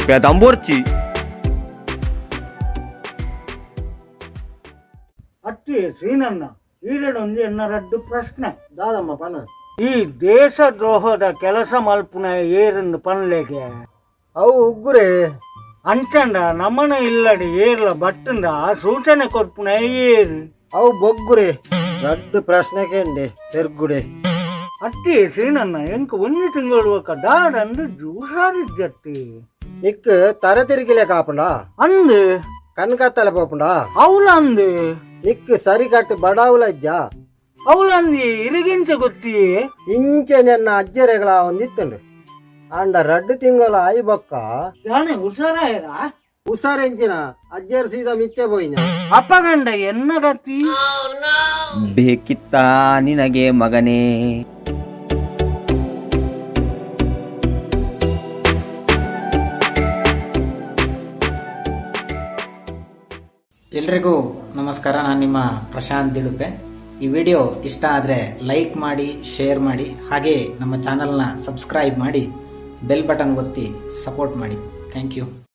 ಪೆದಂಬೋರ್ಚಿ. ಅತ್ತಿ ಶ್ರೀನನ್ನ, ಈರಡೊಂದು ಎನ್ನ ರಡ್ಡು ಪ್ರಶ್ನೆ. ದಾದಮ್ಮ ಪನ. ಈ ದೇಶದ್ರೋಹದ ಕೆಲಸ ಮಲ್ಪುನ ಏರನ್ನು ಪನ್ಲೆಗೆ? ಅವು ಉಗ್ಗುರೆ. ಅಂಚಂಡ ನಮನ ಇಲ್ಲಡಿ ಏರ್ಲ ಬಟ್ಟಂದ ಸೂಚನೆ ಕೊರ್ಪುನ ಏರು? ಅವು ಬೊಗ್ಗುರೆ. ರಡ್ಡು ಪ್ರಶ್ನೆ ಕೇಂಡೆ ಪೆರ್ಗುಡೆ. ಅತ್ತಿ ಶ್ರೀನನ್ನ, ಎಂಕ್ ಒಂಜಿ ತಿಂಗಳು ಬೊಕ್ಕ ದಾಡಂದು ಜೂಸಾರಿಜ್ಜತ್ತಿ. ನಿಕ್ ತರೆ ತಿರುಗಿಲೆ ಕಾಪುಂಡ? ಅಂದು. ಕಣ್ಕತ್ತಲೆ ಪೋಪುಂಡ? ಅವಲ ಅಂದು. ನಿಕ್ ಸರಿ ಕಟ್ಟು ಬಡಾವುಲ ಇಜ್ಜಾ? ಅವಲಂದಿ ಇರಿಗಿಂಚ ಗೊತ್ತಿ? ಇಂಚೆ ನೆನ್ನ ಅಜ್ಜೆರೆಗಳ ಒಂದಿತ್ತುಂಡು ಆಂಡ ರಡ್ಡು ತಿಂಗಳ ಆಯಿ ಬೊಕ್ಕ. ದಾನೆ ಹುಷಾರಾಯರ? ಹುಷಾರೆಂಚಿನ, ಅಜ್ಜೆರ್ ಸೀದಾ ಮಿತ್ತೆ ಪೋಯಿನ. ಅಪ್ಪಗಂಡ ಎನ್ನ ಗತಿ? ಬೇಕಿತ್ತ ನಿನಗೆ ಮಗನೇ? ಎಲ್ರಿಗೂ ನಮಸ್ಕಾರ. ನಾನು ನಿಮ್ಮ ಪ್ರಶಾಂತ್ ದಿಡುಪೆ. ಈ ವಿಡಿಯೋ ಇಷ್ಟ ಆದರೆ ಲೈಕ್ ಮಾಡಿ, ಶೇರ್ ಮಾಡಿ, ಹಾಗೆಯೇ ನಮ್ಮ ಚಾನಲ್ನ ಸಬ್ಸ್ಕ್ರೈಬ್ ಮಾಡಿ, ಬೆಲ್ ಬಟನ್ ಒತ್ತಿ ಸಪೋರ್ಟ್ ಮಾಡಿ. Thank you.